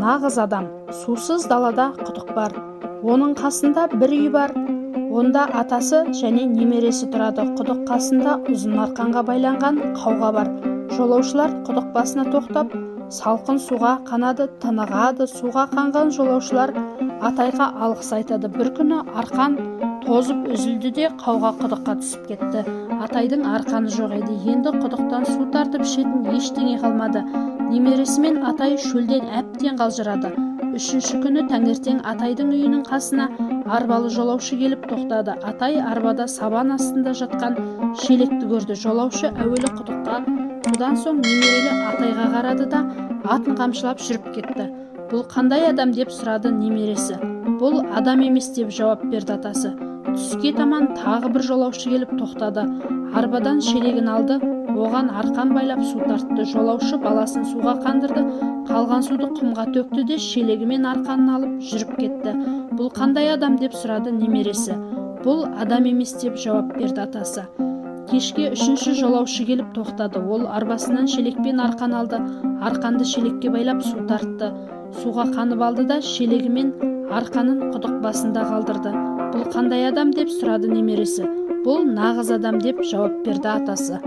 Нағыз адам. Сусыз далада құдық бар. Оның қасында бір үй бар. Онда атасы және немересі тұрады. Құдық қасында ұзын арқанға байланған қауға бар. Жолаушылар құдық басына тоқтап, салқын суға қанады, тынығады. Суға қанған жолаушылар атайға алғыс айтады. Бір күні арқан тозып үзілді де, қауға құдыққа түсіп кетті. Атайдың арқаны жоқ еді. Енді құдықтан су тартып ішетін ештеңе қалмады. Немересі мен атай шөлден әбден қалжырады. Үшінші күні таңертең атайдың үйінің қасына арбалы жолаушы келіп тоқтады. Атай арбада сабан астында жатқан шелекті көрді. Жолаушы әуелі құдыққа, содан соң немерелі атайға қарады да, атын қамшылап жүріп кетті. «Бұл қандай адам?» – деп сұрады немересі. «Бұл адам емес», – деп жауап берді атасы. Түске таман тағы бір жолаушы келіп тоқтады. Арбадан шелегін алды, оған арқан байлап, су тартты. Жолаушы баласын суға қандырды, қалған суды құмға төкті де, шелегі мен арқанын алып жүріп кетті. «Бұл қандай адам?» – деп сұрады немересі. «Бұл адам емес», – деп жауап берді атасы. Кешке үшінші жолаушы келіп тоқтады. Ол арбасынан шелек пен арқан алды, арқанды шелекке байлап, су тартты. Суға қанып алды да, шелегі мен арқанын құдық басында қалдырды. «Бұл қандай адам?» – деп сұрады немересі. «Бұл нағыз адам», – деп жауап берді атасы.